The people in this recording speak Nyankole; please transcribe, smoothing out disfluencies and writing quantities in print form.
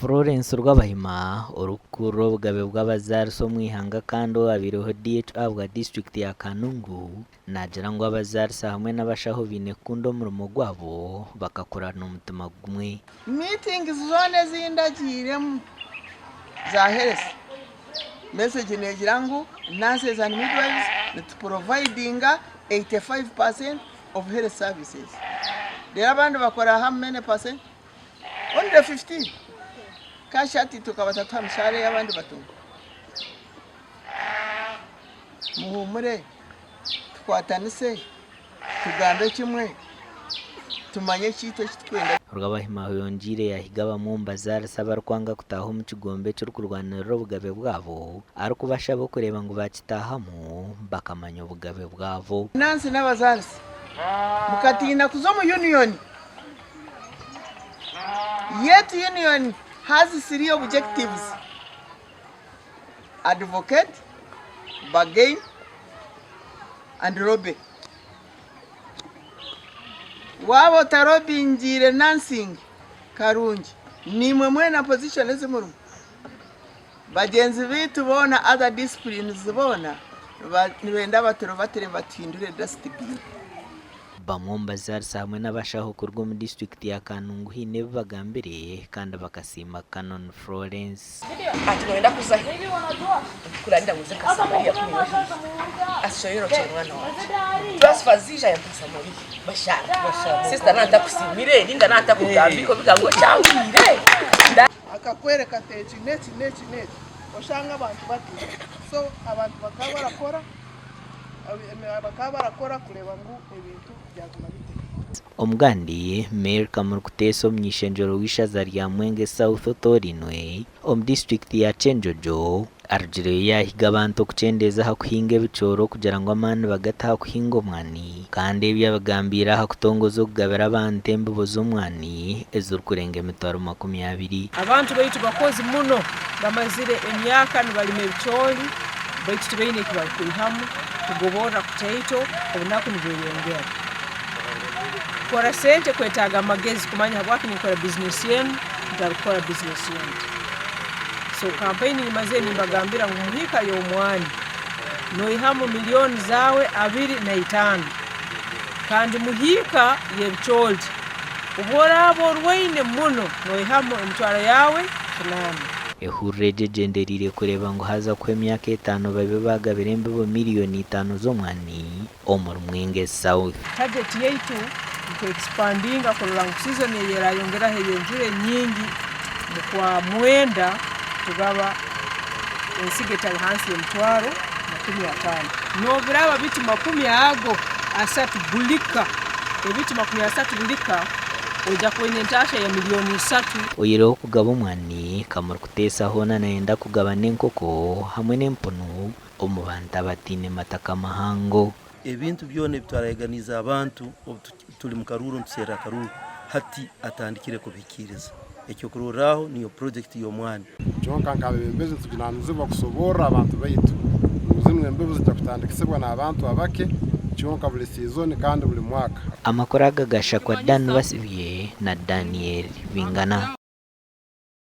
Florence Rwabahima, orikukurira obugabe bw'abazaarisa omu ihanga kandi owabaireho DHO ahabwa disiturikiti ya Kanungu, naagira ngu abazaarisa hamwe n'abashaho baine kukunda omurimo gwabo bakakora n'omutima gumwe. Meetings zoona ezi ndagiiremu za health, message neegira ngu nurses and midwives nituprovidinga 85 percent of health services. Reero abandi bakora how many percent? Only 15 Cash hati tukaba tatuha mishahara ei abandi batunga. Muhumure, tukwatanise, tugambe kimwe, tumanye ekyaitu eki tukwenda. Rwabahima ayongyeire yaahiga abamwe omu bazaarisa abarikwanga kutaaha omu kigombe ekirikurwanirira obugabe bwabo arikubashaba okureeba ngu baakitaahamu bakamanya obugabe bwabo. Nansi n'abazaarisa mukatiina kuza omu union. Yet union has three objectives, advocate, bargain and lobby. Waaba otarobingiire nursing karungi, naimwe mwena position ezi murimu, bagyenzi baitu boona other disciplines boona nibenda baturubatire batuhindure dustbin. Bamwe omu bazaarisa hamwe n'abashaho kuruga omu disiturikiti ya Kanungu haine ebi bagambire kandi bakasiima Canon Florence. Ati noyenda kuza hi? Nti kurandira ngu nze nka Samaria kunywa haihi. Ati kyoyorokyere mwana wangye. Transfer ziija yampa Samaria. Bashara. Sister nantakusiimire ninga nantakugambire obigambo okyahuriire. Akakwereka ati eki n'eki n'eki n'eki oshanga abantu batiine so abantu bakaba barakora bakaba barakora kureeba ngu ebintu byaguma biteekaine. Omugandi, Mary Kamuri Kuteesa omuny'eishengyero w'eishaza rya Mwenge South otoorainwe omu disiturikiti ya Kyenjojo arugireyo yaahiga abantu okukyendeeza aha kuhinga ebicoori okugira ngu amaani bagate aha kuhinga omwani kandi ebi abigambiire aha kutongoza okugabira abantu embibo z'omwani ezirikurenga emitwaro 20. Abantu baitu bakozi muno, bamazire emyaka nibalima ebicoori baitu tibaine eki barukwihamu, kugoborra kutaito, obunaku nibweyongera. Kukora sente kwetaaga amagezi kumanya habwaki ninkora bizinesi enu ntarukukora bizinesi endi. So kampeyini nyimazire nimbagambira ngu muhiika y'omwani noihamu milioni zaawe 25 kandi muhiika y'ebicooli obu oraaba orwaine muno noihamu emitwaro yaawe 8. Ehururu egi egyendereire kureeba ngu haaza kuhwa emyaka etaano babe baagabire embibo miriyoni itaano z'omwani omuri Mwenge South. Target yaitu nitu expandinga kurora ngu season eyerayongeraho ey'enjura enyingi mukwa mwenda tugaba ensigo etali hansi y'emitwaro 50. Nobiraba biti makumi ago asatu bulika, ebiti 30 bulika oija kuba oine entaahya ya milioni isatu. Oyihireho okugaba omwani, Kamuri Kuteesa hoona nayenda kugaba n'enkoko hamwe n'empunu omu bantu abataine mataka mahango. Ebintu byona ebi twaraganiize abantu obu turi mu karuuru nituserra akaruuru, hati atandikire kubihikiiriza. Ekyokurorraho niyo purojekiti y'omwani. Kyonka nk'abebembezi nitujunanizibwa kusoborra abantu baitu ngu zinu embibo zija kutandikisibwa n'abantu abake kyonka buli siizoni kandi buli mwaka. Amakuru aga gashakwa Dan Basibye na Daniel Bingana.